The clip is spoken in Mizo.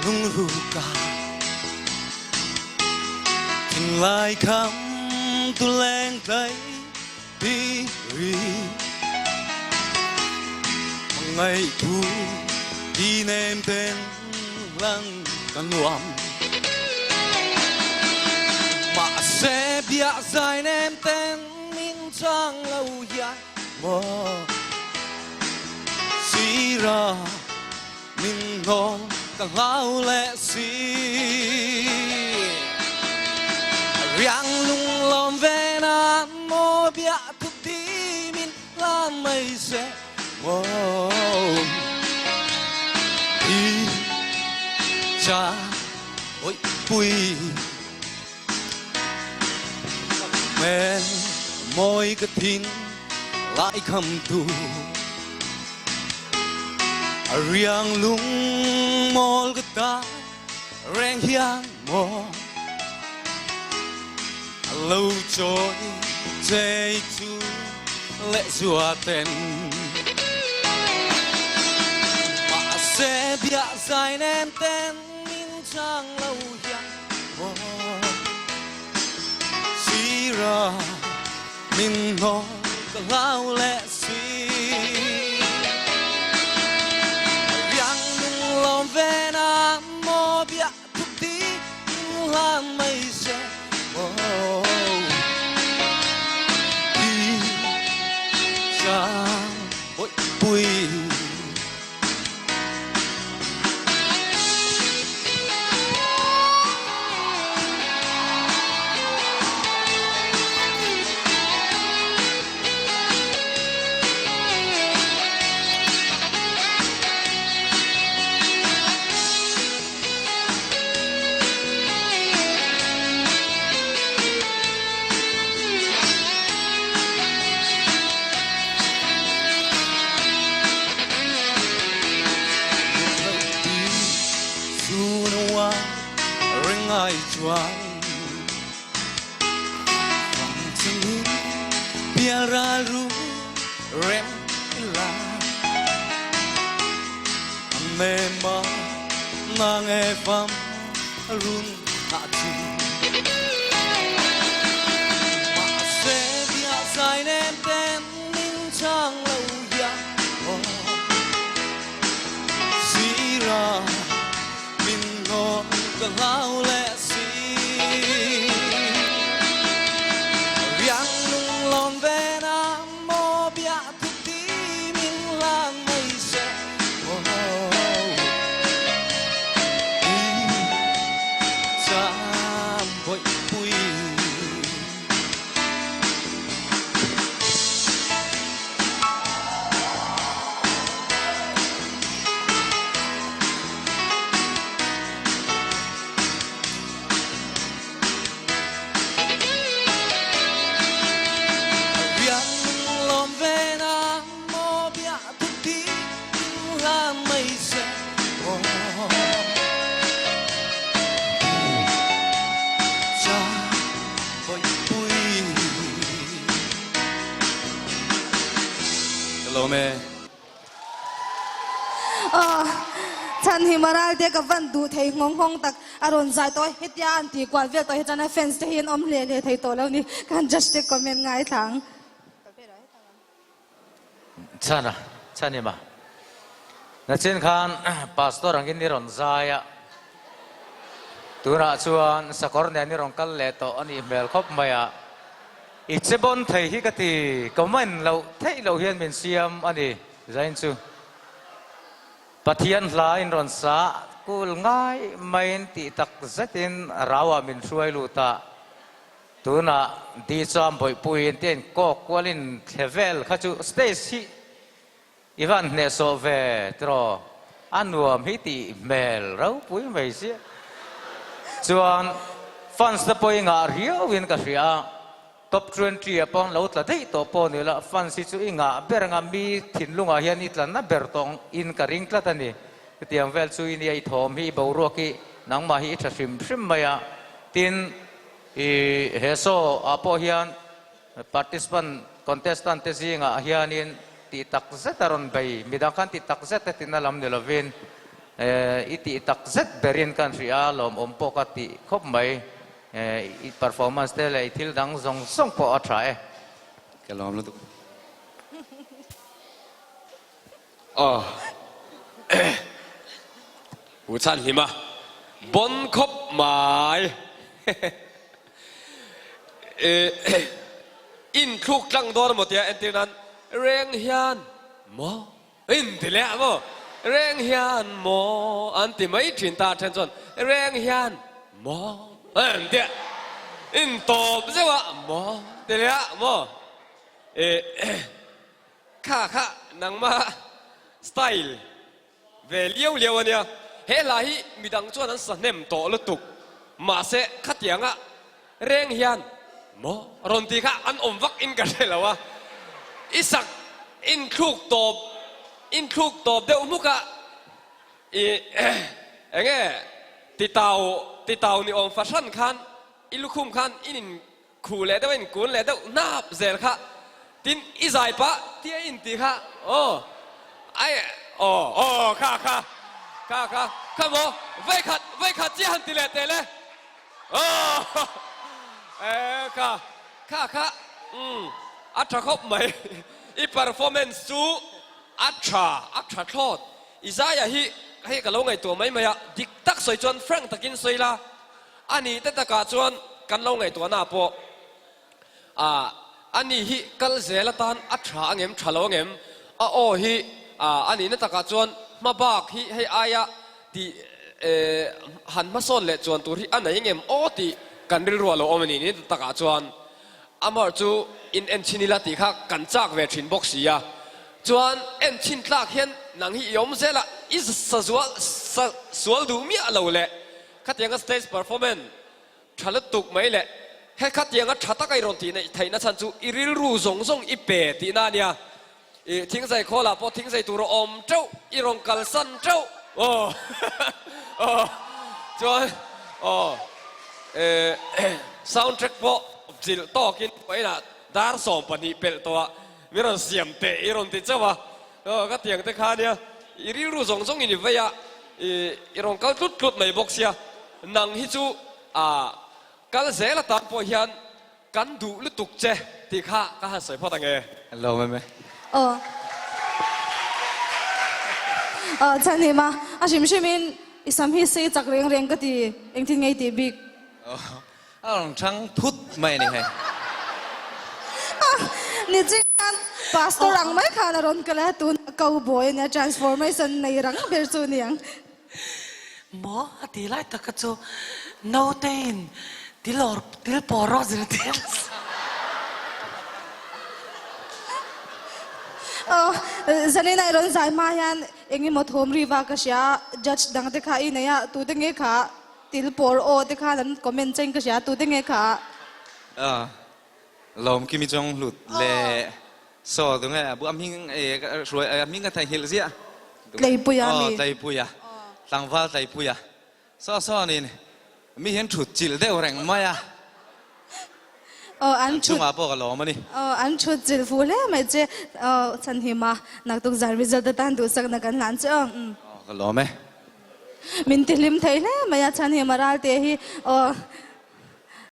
Lungruka Thinlai kham tu leng tlai ti ri Ngai thu ti nem ten lang ka nuam Mahse bia zai nem ten min chang lo hian maw Sira Min hnawl ka hlau leh si. Riang lunglawm ve nan maw bia thup ti min hlan mai se maw. Hi cha oi pui Hmel mawi ka thin lai kham tu A riang lung mawl ka ta reng hian maw A lo chawi chei chu leh zua ten Mahse bia zai nem ten min chang lo hian Sira min hnawl ka hlau leh si Riang lunglawm ve na maw bia thup ti in hlan mai se maw Hi cha bawihpui. Chhanhima Ralte ka van duh thei nghawng nghawng tak a rawn zai tawh hetia an tih kual vel tawh hi chuan a fans te hi an awm hle hle thei tawh lo ni kan judge te comment ngaithla ang. Chhana, Chhanhima. Nachin khan Pastor angin i rawn zai a, tunah chuan sakawr nen i rawn kal leh tawh a nih hmel khawp mai a, i che bawn thei hi ka ti, comment loh theih loh hian min siam a ni zain chu. Pathian hla in rawn sa kul ngai maiin tih tak zetin rauah min hruai lut a. Tunah Di chuan Bawihpuiin te in kawk kualin thle vel kha chu stage hi i van hnehsawh ve tiraw a nuam hi tih hmel ropui mai sia. Chuan fans te pawh i ngah riauin ka hria a, top 20 ah pawh lo tla daih tawh pawh ni la fans hi chu i ngah ber anga mi thinlungah hian i tla na ber tawh in ka ring tlat a ni. Chutiang vel chu i nia i thawm hi i boruak hi nangmah hi i tha hrim hrim mai a, tin I he show ah pawh hian participant contestant te zingah hianin tih tak zet a rawn bei, midang khan tih tak zet te tina lam ni lovin I tih tak zet berin kan hria a, lawmawm pawh ka tih khawp mai. I performance te leh i thil dang zawng zawng pawh a tha e. Ka lawm lutuk. Aw. Pu Chhanhlima bon khawp mai. Inthluk tlang dawn emaw tia entir nan reng hian maw in ti leh maw reng hian maw an ti mai thin ta then chuan reng hian maw an tia in tawp zeuh a maw ti leh a maw kha kha nangma style Ve liau liau a nia. He hla hi midang chuan an sa hnem tawh lutuk. Mahse, khatianga reng hian maw rawn ti kha an awm vak in ka hre lo a. I sak inthluk tawp inthluk tawp deuh hmuk a, i enge titau titau ni awm fahran khan i lukhum khan in in Khuh leh deuh a inkun leh deuh hnap zel kha tin i zai pah tia i intih kha aw ai aw aw kha kha kha kha kha maw vawikhat vawikhat chiah han ti leh teh le aw e kha kha kha umm a tha khawp mai i performance chu a tha a tha thlawt i zaiah hi hei ka lo ngaihtuah mai mai a dik tak sawi chuan frank takin sawi la A nih te takah chuan kan lo ngaihtuahna pawh ah a ni hi kal zel atan a tha angem tha lo angem a aw hi ah a nihna takah chuan hma bak hi hei aia tih eh han hmasawn leh chuan tur hi a nei ngem aw tih kan rilru a lo awm a ni ni takah chuan amah chu in en chhin ila tih kha kan chak ve thin bawk si a chuan en chhin tlak hian nang hi i awm zel a i sa zual sa sual duh miah lo leh Khatianga stage performance tha lutuk mai leh he khatianga tha taka i rawn tih neih theihna chhan chu i rilru zawng zawng i pe tihna a nia. I thingzai khawlah pawh thingzai tur a awm teuh, i rawn kalsan teuh aw aw chuan aw eh sound track pawh chilh tawkin vawiinah dar 12 pelh tawh ah mi rawn siam teh i rawn ti chauh a. Aw ka tiang te kha nia, i rilru zawng zawng in i vei a, i i rawn kal tlut tlut mai bawk sia, nang hi chu ah kal zel atan pawh hian kan duh lutuk che tih kha ka han sawi phawt ange. Hello meme. Aw. Aw chhan him a, a hrim hrim in i sam hi sei chak reng reng ka ti, engtin nge i tih bik? Aw A rawn thang thut mai a ni hei. Ni ching khan pastor ang mai khan a rawn kal a, tunah cowboy a nia, transformation nei rang ber chu a ni ang. Maw a ti lai tak kha chu naute-in til awr til pawh rawh zirtir nasa. Aw, Zanina i rawn zai hma hian eng emaw thawm ri va ka hria a, judge dang te kha i nei a, tute nge kha? Til pawr aw te khan an comment che in ka hria tute nge kha? A lawm kimi chawng hlut le saw tu nge bu a hming e ka hruai a hming ka theihnghilh ziah Tleipuia aw mi Tleipuia tlangval Tleipuia saw sawn in mi hian thut chilh deuh reng mai a Aw an an thut chungah pawh ka lawm a ni. Aw an thut chilh fuh hle mai che aw Chhanhima naktuk zan result atan duhsakna kan hlan che aw. Aw ka lawm e. Min ti hlim thei hle mai a chhan hi Maralte hi aw.